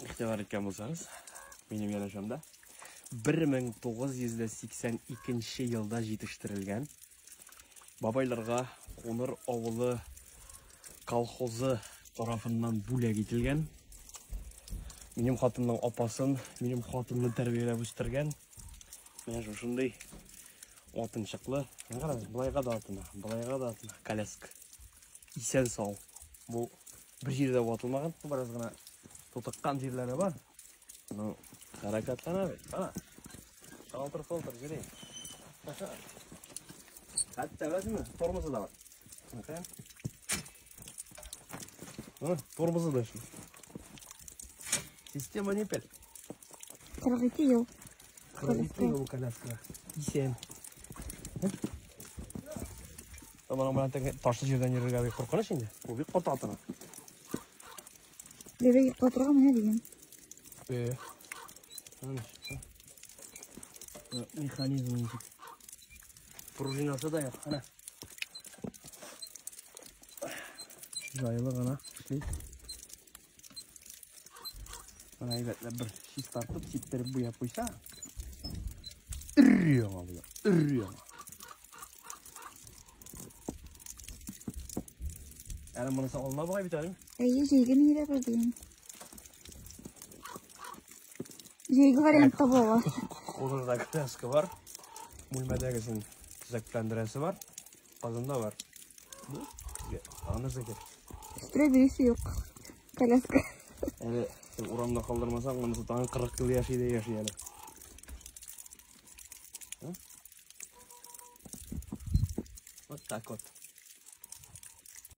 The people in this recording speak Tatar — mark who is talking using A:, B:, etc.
A: Игътибар иткән булсагыз, минем янәшәмдә 1982 елда җитештерелгән бабайларга Куныр авылы колхозы тарафыннан бүләк ителгән. Минем хатынның апасын, минем хатынны тәрбияләп үстергән. Менә шушындый атынчыклы. Карагыз, былайга да атына, былайга да атына. Коляска. Исән сау. Бу бер җирдә ватылмаган, бераз гына тутыккан җирләре бар. Ну, хәрәкәтләнә бит. Кара. Шалтыр-шалтыр йөри. Хәтта беләсеңме, тормозы да бар. Менә, тормозы да эшли. Система ниппель.
B: 42 ел.
A: 42 ел бу коляска. Исән. Аның белән теге ташлы җирдән йөрергә бик куркыныч инде. Бу бик каты атына.
B: Бәбәй йоклатырга менә дигән.
A: Э. Механизм ничек. Пружинасы да юк, әнә. Җайлы гына эшли. Менә әйбәтләп бер чистартып, сиптереп буяп куйса. Өр-яңа була, өр-яңа. Әле монысы алына бугай бит әле.
B: Әйе, җәйге мине бар дигән. Җәйге вариант таба ала.
A: Кулында коляска бар. Бүлмәдәгесен төзекләндерәсе бар. Казанда бар. Бу Аны нәрсә кирәк?
B: Өстерә биресе юк. Коляска.
A: Әле син урамда калдырмасаң, монысы тагын 40 ел яши дә яши әле. Вот так вот.